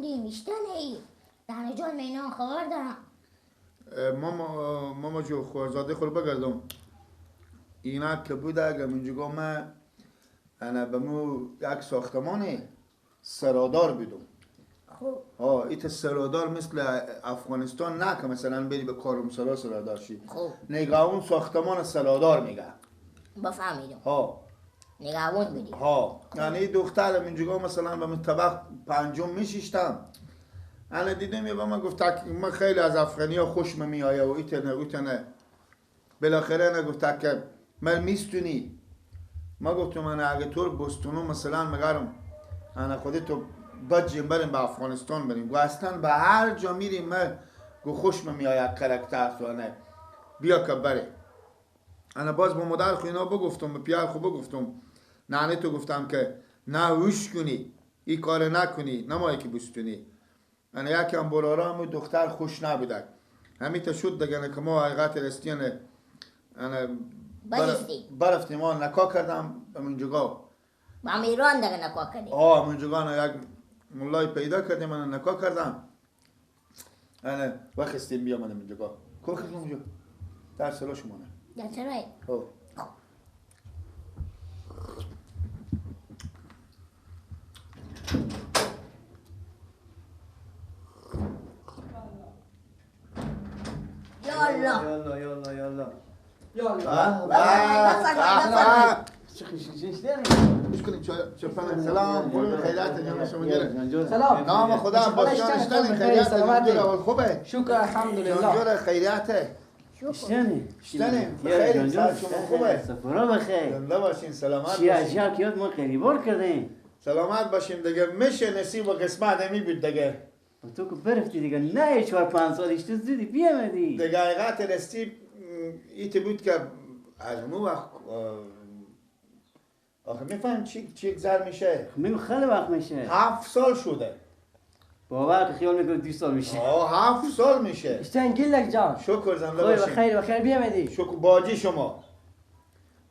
خوندیم اشتنه ای جان من خبر دارم. ماما جو خوارزاده خور بگردم اینا که بوده اگر منجگاه من انا به مو یک ساختمان سرادار بودم. خوب ها ایت سرادار مثل افغانستان نه که مثلا بری به کارمسرا سرادار شی. خوب نگاهون ساختمان سرادار میگه. بفهمیدم. ها نگاهون بودی. ها یعنی دخترم اینجا مثلا به من طبق پنجم میشیشتم انا دیدم یه با من گفت من خیلی از افغانی ها خوشم میآید و ایتنه ایتنه. بالاخره نه گفت که من میستونی. ما گفتم من اگه تو بستونو مثلا مگرم انا خودتو بجیم بریم به افغانستان بریم و اصلا به هر جا میریم من گو خوشم میآید کرکتر تو نه بیا که بریم. انا باز با مادر خو اینا بگفتم به پیار خو بگفتم نه تو گفتم که نه وش کنی این کار نکنی نمایی که بستونی. انا یکم برارم دختر خوش نبوده همین تا شد دیگه که ما حقیقت رستیانه انا برفتیم ما نکا کردم همونجا با هم ایران دیگه نکا کردیم. آه همونجا یک مولای پیدا کردیم من نکا کردم انا وخستیم بیام همونجا کو خستیم اونجا در سلا شما نه در سرای. خب یالا یالا یالا یالا یالا. سلام خیرات جان شما جان. سلام نام خدا باشان اشتن خیرات جان خوبه شکر الحمدلله جان خیرات اشتنی اشتنی خیر شما خوبه سفره بخیر زنده باشین سلامت باشین. چی عجب که یاد ما قریبار کردیم. سلامت باشیم دیگه میشه نصیب و قسمت همی بود دیگه. تو که برفتی دیگه نه 4-5 سالش تو زودی بیامدی دیگه. حقیقت رستی ایت بود که از اون وقت آخه میفهم چی گذر میشه. میگم خیلی وقت میشه 7 سال شده. باور که خیال میکنه 2 سال میشه. آه 7 سال میشه. اشتن گلک جان شکر زنده باشین. خیر بخیر بیامدی. شکر باجی شما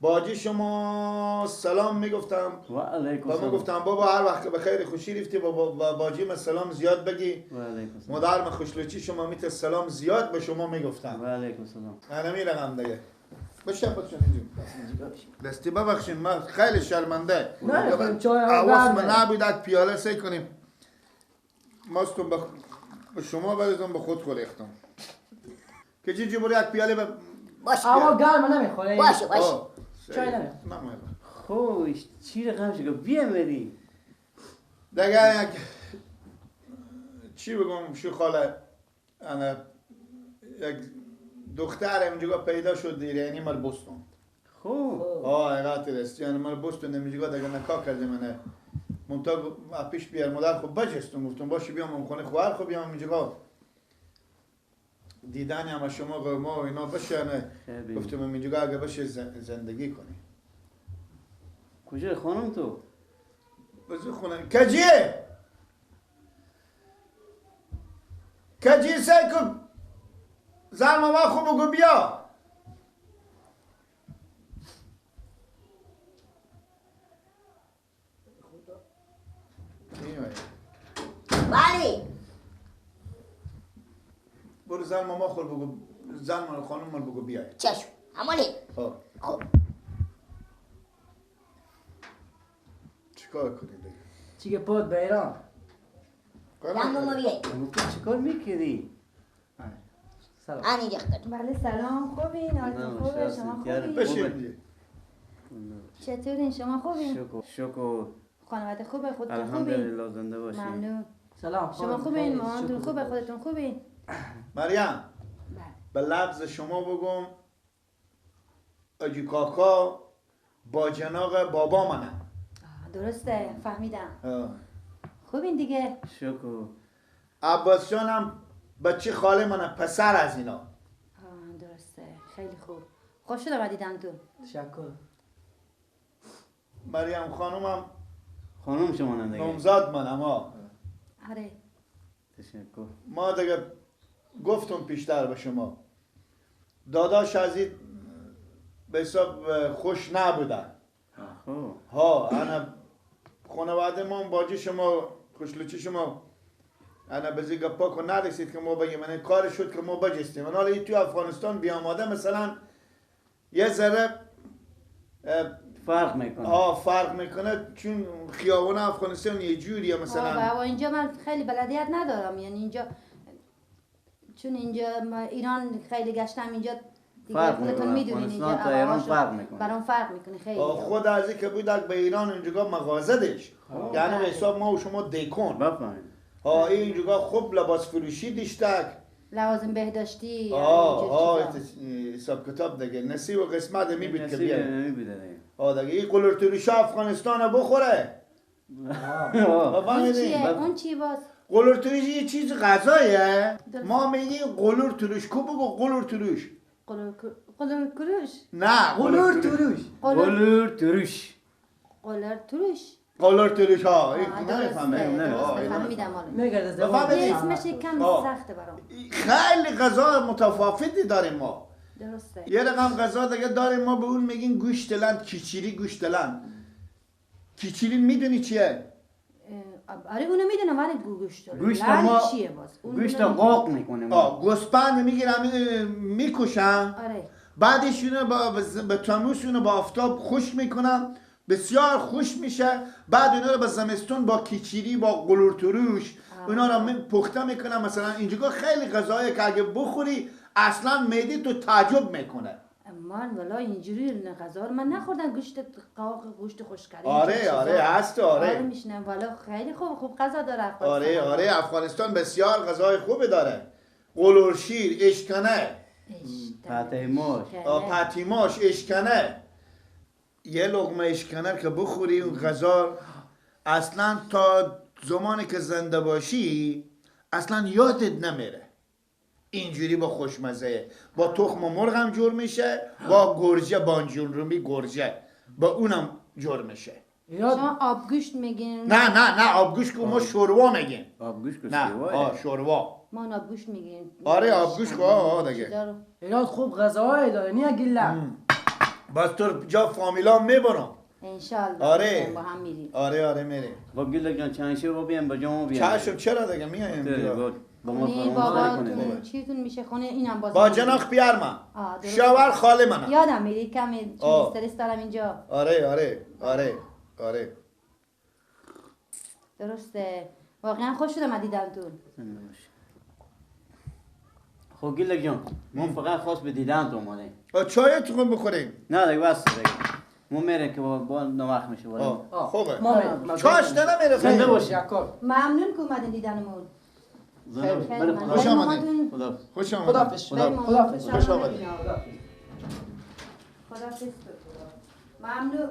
باجی شما سلام میگفتم و علیکم سلام. و میگفتم بابا هر وقت که به خیر خوشی رفتی با باجی من سلام زیاد بگی. و علیکم سلام. مادر من خوشلوچی شما میت سلام زیاد به شما میگفتم. و علیکم سلام. انا میرم دیگه. بشم بچم اینجا. دستی ببخشین من خیلی شرمنده. نه چای حواس من نبود پیاله سعی کنیم. ماستون به شما بریزم به خود خوریختم. که چی برو یک پیاله به باشه. اما گرم نمیخوره. باشه باشه. چای نمیخوره. خوش چی رقم شد بیامدی؟ دیگه یک چی بگم شو خاله انا یک دختر اینجا پیدا شد دیره یعنی مال بستون. خوب. آه حقیقت است یعنی مال بستون اینجا دیگه نکا کردیم من منتها پیش بیار مادر خب بجستم گفتم باشه بیام خونه خواهر خب بیام اینجا دیدن هم شما ما و اینا بشه. گفتم اینجا اگه بشه زندگی کنی. کجا خانم تو؟ بزرگ خونه کجیه؟ کجی سعی کن زن ماما خوب بگو بیا. بله برو زن ماما خور بگو زن من خانم من بگو بیای. چشم همانی. خب چیکار کنیم دیگه؟ چی که پاد به ایران زن ماما بیای. تو چیکار میکردی؟ سلام. بله سلام خوبین؟ حالتون خوبه؟ شما خوبین؟ بشین. چطورین؟ شما خوبین؟ شکر. خانواده خوبه؟ خودتون خوبین؟ الحمدلله زنده باشین. ممنون. سلام. شما خوبین؟ مامانتون خوبه؟ خودتون خوبین؟ مریم به لفظ شما بگم آجی کاکا با جناق بابا منه. درسته فهمیدم. خوبین دیگه؟ شکر. عباس جانم بچه خاله منه پسر از اینا. درسته خیلی خوب. خوش شدم دیدم تو. تشکر. مریم خانومم خانم شما نم دیگه نامزد منم ها. آره تشکر. ما دیگه گفتم پیشتر به شما داداش از این به حساب خوش نبودن. ها انا خانواده ما باجی شما خوشلوچی شما انا به گپا کو نرسید که ما بگیم، من کار شد که ما بجستیم. من حالا توی افغانستان بیاماده مثلا یه ذره فرق میکنه. فرق میکنه چون خیابان افغانستان یه جوریه مثلا. و اینجا من خیلی بلدیت ندارم، یعنی اینجا چون اینجا ایران خیلی گشتم، اینجا دیگه خودتون میدونین اینجا تا ایران فرق میکنه، برام فرق میکنه خیلی. خود از اینکه بود به ایران اینجا مغازه داشت، یعنی به حساب ما و شما دیکون بفهمید. اینجا خوب لباس فروشی داشتک، لوازم بهداشتی، حساب کتاب دیگه نصیب و قسمت میبود که بیاد. دیگه دیگه این قلرتروش افغانستان بخوره. اون چیه باز؟ قلرتروش یه چیز غذایه. ما میگیم قلرتروش. کو بگو قلرتروش. قلرتروش. نه قلرتروش. قلرتروش. قلرتروش. قلرتروش ها. این نمیفهمه. فهمیدم حالا. اسمش کم سخته برام. خیلی غذا متفاوتی داریم ما. درسته. یه رقم غذا دیگه داریم ما به اون میگیم گوشت لند، کیچیری گوشت لند. کیچیری میدونی چیه؟ آره اونو میدونم، ولی گوشت لند چیه باز؟ گوشت قاق میکنه. گوسپند میگیرن میکشن. آره. بعدش اونو با تاموس اونو با آفتاب خشک میکنن، بسیار خوش میشه. بعد اونا رو به زمستون با کیچیری با قلورتروش اونا رو پخته میکنن. مثلا اینجا خیلی غذایه که اگه بخوری اصلا معده تو تعجب میکنه. من والا اینجوری غذا رو من نخوردم، گوشت قاق، گوشت خشک. آره آره هست. آره میشنم والا خیلی خوب غذا داره افغانستان. آره آره افغانستان بسیار غذای خوبی داره. قلورشیر، اشکنه، پتیماش، پتیماش، اشکنه. یه لقمه اشکنه که بخوری اون غذا اصلا تا زمانی که زنده باشی اصلا یادت نمیره. اینجوری با خوشمزه، با تخم مرغ هم جور میشه، با گرجه، بانجون رومی گرجه با اونم جور میشه. شما آبگوشت میگین؟ نه نه نه آبگوشت که ما شوروا میگیم. آبگوشت که نه شوروا. ما آبگوشت میگیم. آره آبگوشت که دیگه. ایران خوب غذاهای داره نه گله. باز تو جا فامیلا میبرم انشالله. آره با هم میریم. آره آره میریم. با گله جان چند شب بیام با جام بیام. چشم چرا دیگه میایم. با ما باباتون چیتون میشه خونه اینم باز با جناخ بیار من شوهر خاله منم یادم میری کمی چون استرس دارم اینجا. آره آره آره آره درسته. واقعا خوش شدم از دیدنتون. خب گله جان ما فقط خواست به دیدن تو اومدیم. چای تو بخوریم؟ نه دیگه بس دیگه ما میریم که با نوخ میشه. خوبه چاش نمیره. زنده باشی. ممنون که اومدین دیدنمون. خوش آمدید. خوش آمدید. خداحافظ. خداحافظ. خوش آمدید. خداحافظ. ممنون.